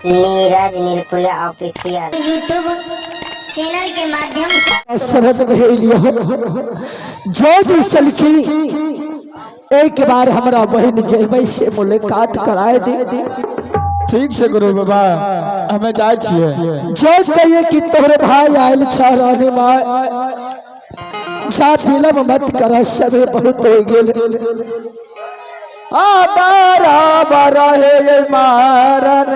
Neeraj Nirpuriya official YouTube channel के माध्यम से शरद भेल जो जी सलखी एक बार हमरा बहन जेबै से मुलाकात कराए दी। ठीक छै गुरु बाबा, हमे जाइ छियै। जो कहिए कि तोहरे भाई आयल छ रानी माय, जा विलम्ब मत कर, सबे बहुत हो गेल। आ बारा बारा हे मारन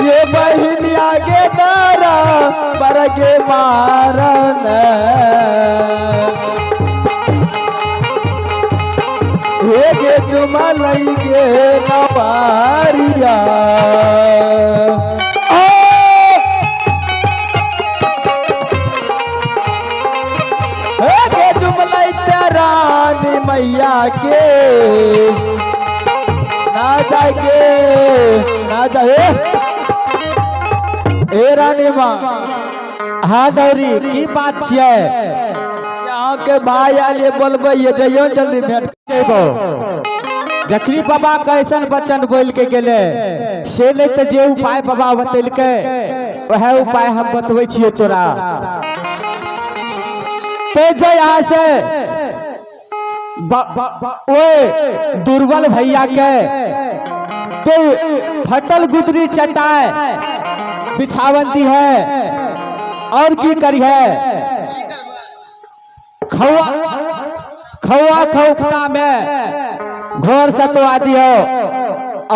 ये बहिनिया के तारा बरगे मारन हे गे चुमा लई गे नवारिया। हे गे चुमलई रानी मैया के ना जाके ना जाए ए रानी माँ। हाँ गौरी, की बात छियै? यहाँ के भाई आयल ये बोलबै ये जइयो जल्दी भेंट। जेबो जखनी बाबा कैसन वचन बोल के गेले से नहीं तऽ जे उपाय बाबा बतेलकै वएह उपाय हम बतबै छियै तोरा। तो जो यहाँ से ओए दुर्बल भैया के तो फटल गुदरी चटाए बिछावन दी है और की करी है, खौआ खौआ खौखता में घोर सतवा दी हो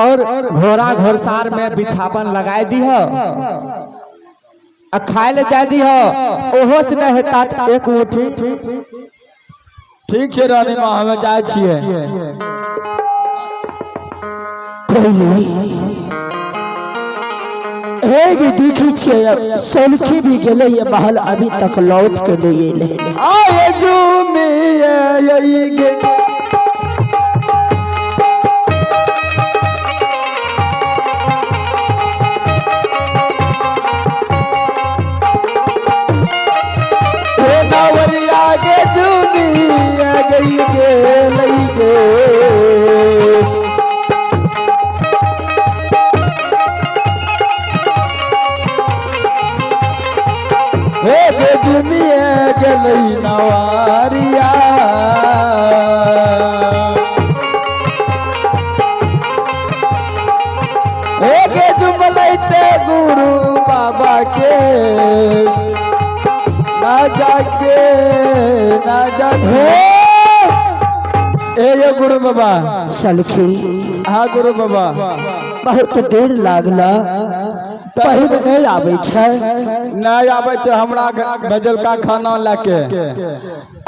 और घोड़ा घोड़सार में बिछावन लगाए दी हो आ खाए ले दे दी हो, ओहो से नहीं हेता तऽ एक मुट्ठी। ठीक छै रानी माँ, हमे जाइ छियै। एक देखी छियै सलखी भी गेलै ये महल अभी तक लौट के नहीं एलै। आए झूमी यही गे हे नवरिया गे झूमी गई गे लई गे। हे गे झूमी गेलई नवारिया। हे गे झुमलैते गुरु बाबा के ना जाके ना जाके ए ये गुरु बाबा। सलखी। हाँ गुरु बाबा। बहुत देर लागला, पहिल नहीं आबै छै। नहीं आबै छै हमरा भेजलका खाना लए के।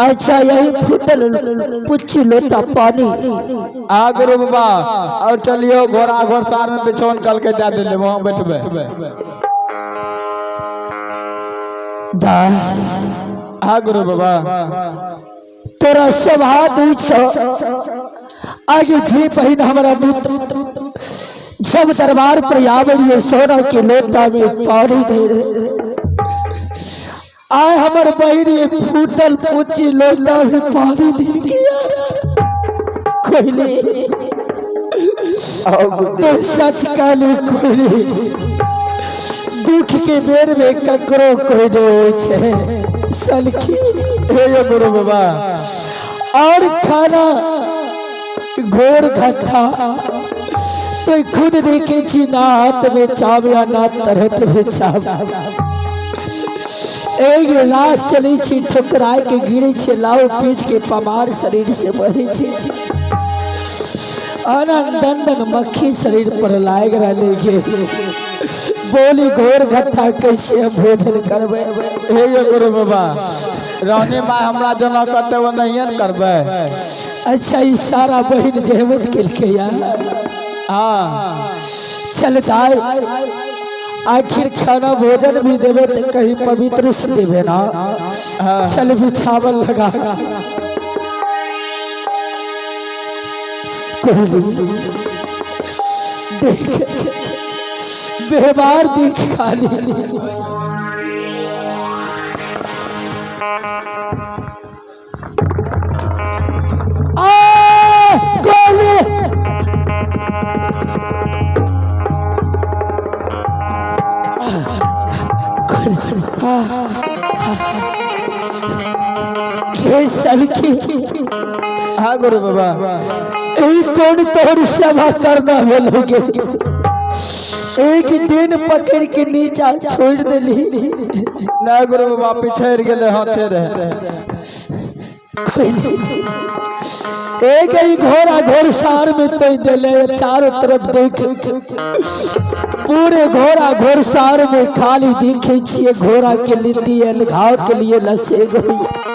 अच्छा, यही फूटल पुच्ची लोटा पानी। आ गुरु बाबा, और चलियो घोड़ा घोड़सार में बिछौन कल के दे देले, वहां बैठबे। दा। हाँ गुरु बाबा। तोरा स्वभाव दै छौ। आगे जे बहिन हमरा मित्र जब दरबार पर आवे रहिए सोना के लोटा में पानी दे रहे, आय हमर बहिन ये फूटल पुच्ची लोटा में पानी दे गया। कोइली तो सच कहली कोइली, दुख के बेर में ककरो कोई नहीं होइ छै सलखी। हे ये गुरु बाबा। और खाना घोर घट्टा तो खुद देखे छी, ना हाथ में चाव या ना तरहत में चाव। एक लाश चली छी ठुकराय के गिरे छी, लाओ पीछ के पमार शरीर से बहे छी, आनंद दंदन मक्खी शरीर पर लाग रहले के बोली घोर घट्टा कैसे हम भोजन करबै। हे ये गुरु बाबा, रानी माँ हमरा जना करते वो नहीं न करबै। अच्छा, ई सारा बहिन जहमत केलकै यार। हाँ। चल जाए, आखिर खाना भोजन भी देवे तो कहीं पवित्र से देवे ना। हाँ। चल बिछावल लगा। कोहली देख, व्यवहार देख खाली। आ गोली हे सखी हाँ गुरु बाबा ई कौन तोहर सेवा करना भेल हो गे एक दिन पकड़ के नीचा छोड़ देली नहीं गुरु बाबा पिछड़ गेले हाथे रहे एक ही घोड़ा घोड़सार में तो दिले चारों तरफ देख पूरे घोड़ा घोड़सार में खाली देखे छिए घोड़ा के लिए घाव के लिए लसे गई।